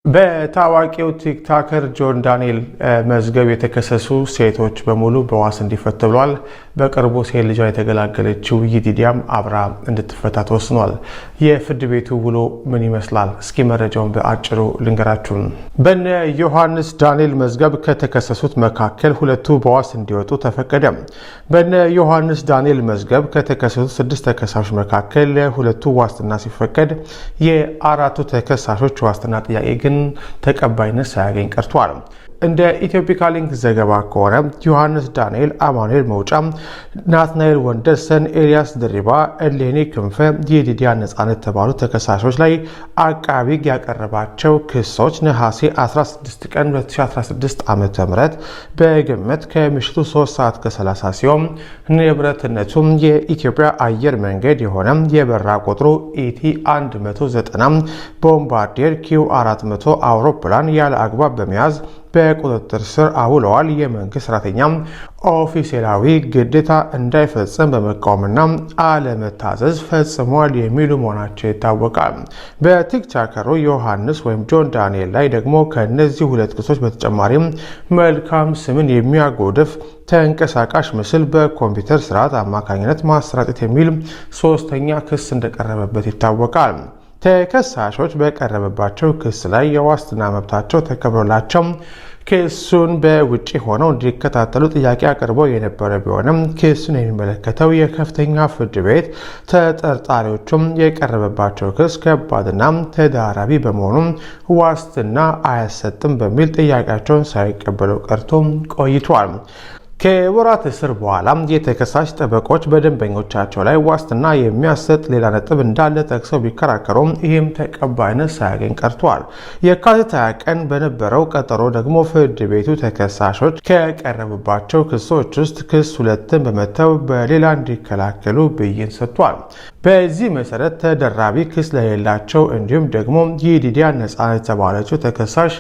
በታዋቂው ቲክቶከር ጆን ዳንኤል መዝገብ የተከሰሱ ሴቶች በሙሉ በዋስ እንዲፈቱ ብሏል። በቅርቡ ሴት ልጇ የተገላገለችው ይዲዲያም አብራ እንድትፈታ ተወስኗል። የፍርድ ቤቱ ውሎ ምን ይመስላል? እስኪ መረጃውን በአጭሩ ልንገራችሁ። በነ ዮሐንስ ዳንኤል መዝገብ ከተከሰሱት መካከል ሁለቱ በዋስ እንዲወጡ ተፈቀደ። በነ ዮሐንስ ዳንኤል መዝገብ ከተከሰሱት ስድስት ተከሳሾች መካከል ሁለቱ ዋስትና ሲፈቀድ የአራቱ ተከሳሾች ዋስትና ጥያቄ ግን ተቀባይነት ሳያገኝ ቀርቷል። እንደ ኢትዮፒካ ሊንክ ዘገባ ከሆነ ዮሐንስ ዳንኤል፣ አማኑኤል መውጫ፣ ናትናኤል ወንደሰን፣ ኤልያስ ድሪባ፣ እሌኒ ክንፈ፣ የዲዲያ ነጻነት የተባሉ ተከሳሾች ላይ አቃቢ ሕግ ያቀረባቸው ክሶች ነሐሴ 16 ቀን 2016 ዓ ም በግምት ከምሽቱ 3 ሰዓት ከ30 ሲሆን ንብረትነቱም የኢትዮጵያ አየር መንገድ የሆነ የበረራ ቁጥሩ ET 190 ቦምባርዲየር Q 400 አውሮፕላን ያለ አግባብ በመያዝ በቁጥጥር ስር አውለዋል። የመንግስት ሰራተኛ ኦፊሴላዊ ግዴታ እንዳይፈጽም በመቃወምና አለመታዘዝ ፈጽሟል የሚሉ መሆናቸው ይታወቃል። በቲክቶከሩ ዮሐንስ ወይም ጆን ዳንኤል ላይ ደግሞ ከእነዚህ ሁለት ክሶች በተጨማሪም መልካም ስምን የሚያጎድፍ ተንቀሳቃሽ ምስል በኮምፒውተር ስርዓት አማካኝነት ማሰራጨት የሚል ሶስተኛ ክስ እንደቀረበበት ይታወቃል። ተከሳሾች በቀረበባቸው ክስ ላይ የዋስትና መብታቸው ተከብሮላቸው ክሱን በውጪ ሆነው እንዲከታተሉ ጥያቄ አቅርበው የነበረ ቢሆንም ክሱን የሚመለከተው የከፍተኛ ፍርድ ቤት ተጠርጣሪዎቹም የቀረበባቸው ክስ ከባድና ተደራራቢ በመሆኑ ዋስትና አያሰጥም በሚል ጥያቄያቸውን ሳይቀበለው ቀርቶ ቆይቷል። ከወራት እስር በኋላ የተከሳሽ ጠበቆች በደንበኞቻቸው ላይ ዋስትና የሚያሰጥ ሌላ ነጥብ እንዳለ ጠቅሰው ቢከራከሩም ይህም ተቀባይነት ሳያገኝ ቀርቷል። የካቲት 20 ቀን በነበረው ቀጠሮ ደግሞ ፍርድ ቤቱ ተከሳሾች ከቀረቡባቸው ክሶች ውስጥ ክስ ሁለትን በመተው በሌላ እንዲከላከሉ ብይን ሰጥቷል። በዚህ መሰረት ተደራቢ ክስ ለሌላቸው እንዲሁም ደግሞ ይዲዲያ ነጻነት የተባለችው ተከሳሽ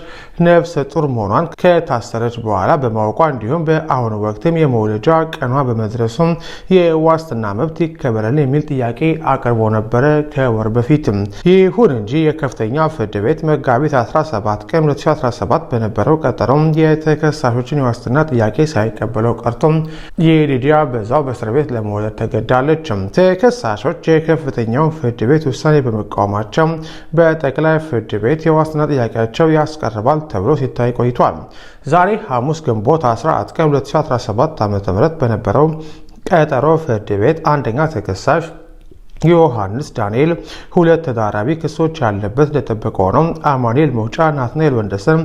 ነፍሰ ጡር መሆኗን ከታሰረች በኋላ በማወቋ እንዲሁም በአሁኑ ወቅትም የመውለጃ ቀኗ በመድረሱም የዋስትና መብት ይከበረልን የሚል ጥያቄ አቅርቦ ነበረ ከወር በፊትም። ይሁን እንጂ የከፍተኛ ፍርድ ቤት መጋቢት 17 ቀን 2017 በነበረው ቀጠሮ የተከሳሾችን የዋስትና ጥያቄ ሳይቀበለው ቀርቶ ይዲዲያ በዛው በእስር ቤት ለመውለድ ተገዳለች። ተከሳሾች የከፍተኛውን ፍርድ ቤት ውሳኔ በመቃወማቸው በጠቅላይ ፍርድ ቤት የዋስትና ጥያቄያቸው ያስቀርባል ተብሎ ሲታይ ቆይቷል። ዛሬ ሐሙስ ግንቦት 14 ቀን 2017 ዓ.ም በነበረው ቀጠሮ ፍርድ ቤት አንደኛ ተከሳሽ ዮሐንስ ዳንኤል ሁለት ተደራራቢ ክሶች ያለበት እንደጠበቀ ሆነው አማኑኤል መውጫ፣ ናትናኤል ወንደሰን፣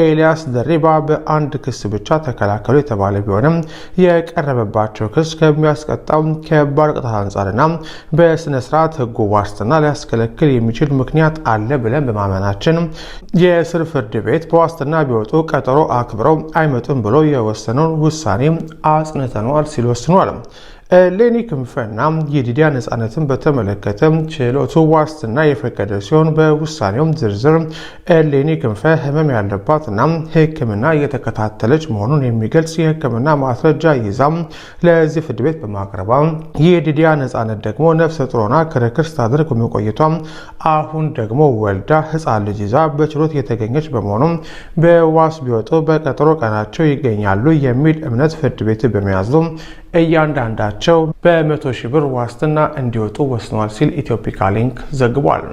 ኤልያስ ደሪባ በአንድ ክስ ብቻ ተከላከሉ የተባለ ቢሆንም የቀረበባቸው ክስ ከሚያስቀጣው ከባድ ቅጣት አንጻርና በስነ ስርዓት ሕጉ ዋስትና ሊያስከለክል የሚችል ምክንያት አለ ብለን በማመናችን የስር ፍርድ ቤት በዋስትና ቢወጡ ቀጠሮ አክብረው አይመጡም ብሎ የወሰነውን ውሳኔ አጽንተነዋል ሲል ወስኗል። እሌኒ ክንፈና የዲዲያ ነጻነትን በተመለከተ ችሎቱ ዋስትና የፈቀደ ሲሆን በውሳኔውም ዝርዝር እሌኒ ክንፈ ህመም ያለባትና ሕክምና እየተከታተለች መሆኑን የሚገልጽ የሕክምና ማስረጃ ይዛ ለዚህ ፍርድ ቤት በማቅረቧ፣ የዲዲያ ነጻነት ደግሞ ነፍሰ ጡር ሆና ክርክር ስታደርግ በመቆየቷ አሁን ደግሞ ወልዳ ህፃን ልጅ ይዛ በችሎት የተገኘች በመሆኑ በዋስ ቢወጡ በቀጠሮ ቀናቸው ይገኛሉ የሚል እምነት ፍርድ ቤት በመያዙ እያንዳንዳቸው በ100,000 ብር ዋስትና እንዲወጡ ወስነዋል ሲል ኢትዮፒካ ሊንክ ዘግቧል።